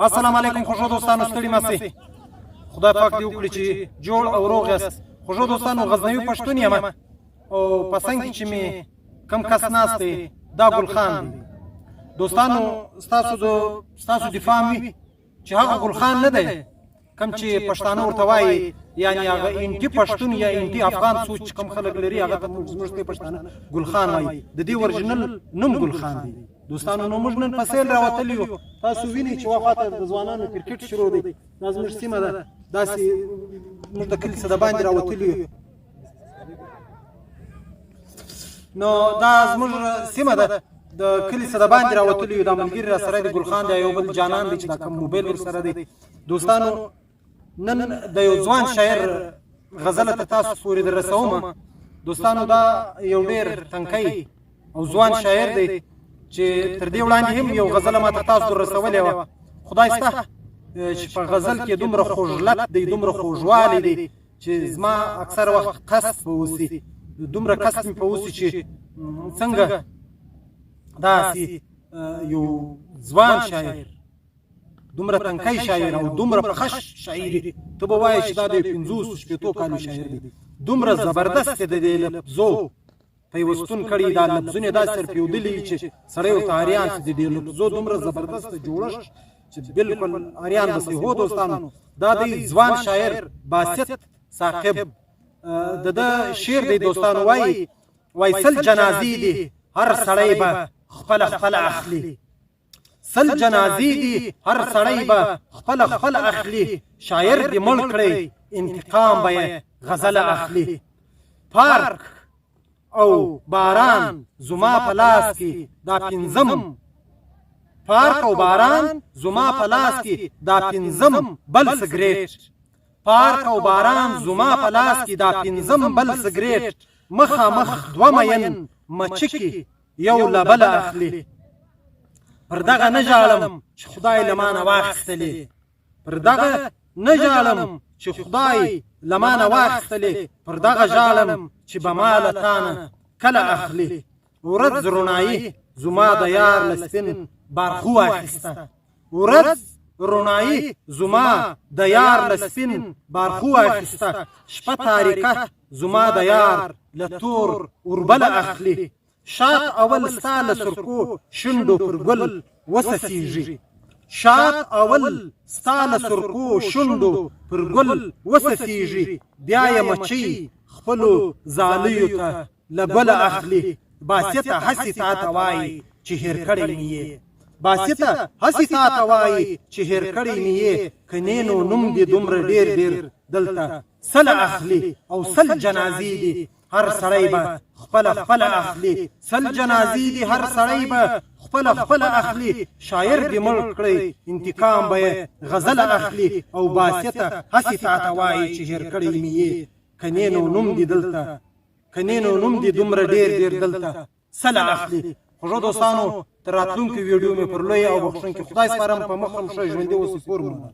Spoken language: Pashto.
السلام علیکم خوږو دوستانو، ستړي مه سئ. خدای پاک دې وکړي چې جوړ او روغ یاست. خوږو دوستانو، غزنوي پښتون یم او په څنګ کې چې مې کم کس ناست دی دا ګل خان دی. دوستانو، ستاسو دفاع وي چې هغه ګل خان نه دی کم چې پښتانه ورته وایي، یعنی هغه انټي پښتون یا انټي افغان سوچ چې کوم خلک لري هغه ته زموږ ته پښتانه ګل خان وایي. د دې ورجنل نوم ګل خان دی. دوستانو، نو موږ نن په سیل راوتلي یو. تاسو وینئ چې واخواته د ځوانانو کرکټ شروع دی. دا زموږ سیمه ده، داسې موږ د کلي څخه د باندې راوتلي یو. نو دا زموږ سیمه ده، د کلي څخه د باندې راوتلي یو. دا ملګري را سره دی، ګل خان دی، یو بل جانان دی چې دا کوم موبایل ورسره دی. دوستانو، نن د یو ځوان شاعر غزله ته تاسو پورې در رسوم. دوستانو، دا یو ډیر تنکی او ځوان شاعر دی چې تر دې وړاندې هم یو غزله ما ته تاسو در رسولې وه. خدای سته چې په غزل کې دومره خوږلت دی، دومره خوږوالی دی چې زما اکثر وخت قصد په وسي، دومره قصد مې په وسي چې څنګه داسې یو ځوان شاعر، دومره تنکی شاعر او دومره پخه شاعري، ته به وایې چې دا د 50 60 کالو شاعر دی. دومره زبردست دی، د دې لفظو پیوستون کړی، دا لفظونه داسې سره پیودلي چې سړی ورته اریان سي. د دې لفظو دومره زبردست جوړښت چې بالکل اریان به سي. هو دوستانو، دا دی ځوان شاعر باسط ثاقب، د ده شعر دی. دوستانو، وایي 100 جنازې دي هر سړی به خپله خپله اخلي، 100 جنازې دي هر سړی به خپله خپله اخلي، شاعر دې مړ کړی انتقام به یې غزله اخلي. پارک او باران زما په لاس کې دا پنځم، پارک او باران زما په لاس کې دا پنځم بل سګریټ، پارک او باران زما په لاس کې دا پنځم بل سګریټ، مخامخ دوه مین مچکې یو له بله اخلي. پر دغه نه ژاړم چې خدای له مانه واخیستلې، پر دغه نه ژاړم چې خدای له مانه واخیستلې، پر دغه ژاړم چې به ما له تانه کله اخلي. ورځ رڼایي زما د یار له سپین بارخو واخیسته، ورځ رڼایي زما د یار له سپین بارخو واخیسته، شپه تاریکه زما د یار له تور اوربله اخلي. شات اول ستا له سرکو شونډو پر ګل وڅڅېږي، شات اول ستا له سرکو شونډو پر ګل وڅڅېږي، بیا یې مچۍ خپلو ځالیو ته له ګله اخلي. باسطه هسې تا ته وایي چې هېر کړی مې یې، باسطه هسې تا ته وایي چې هېر کړی مې یې، که نې نو نوم دې دومره ډېر ډېر دلته سله اخلي. او 100 جنازې دي هر سړی به خپله خپله اخلي، 100 جنازې دي هر سړی به خپله خپله اخلي، شاعر دې مړ کړی انتقام به یې غزله اخلي. او باسطه هسې تا ته وایي چې هېر کړی مې یې، که نې نو نوم دې دلته، که نې نو نوم دې دومره ډېر ډېر دلته سله اخلي. خوږو دوستانو، تر راتلونکي ویډیو مې پر لوی او بخښونکي خدای سپارم. په مخ هم ښه ژوندي اوسئ. کور مو.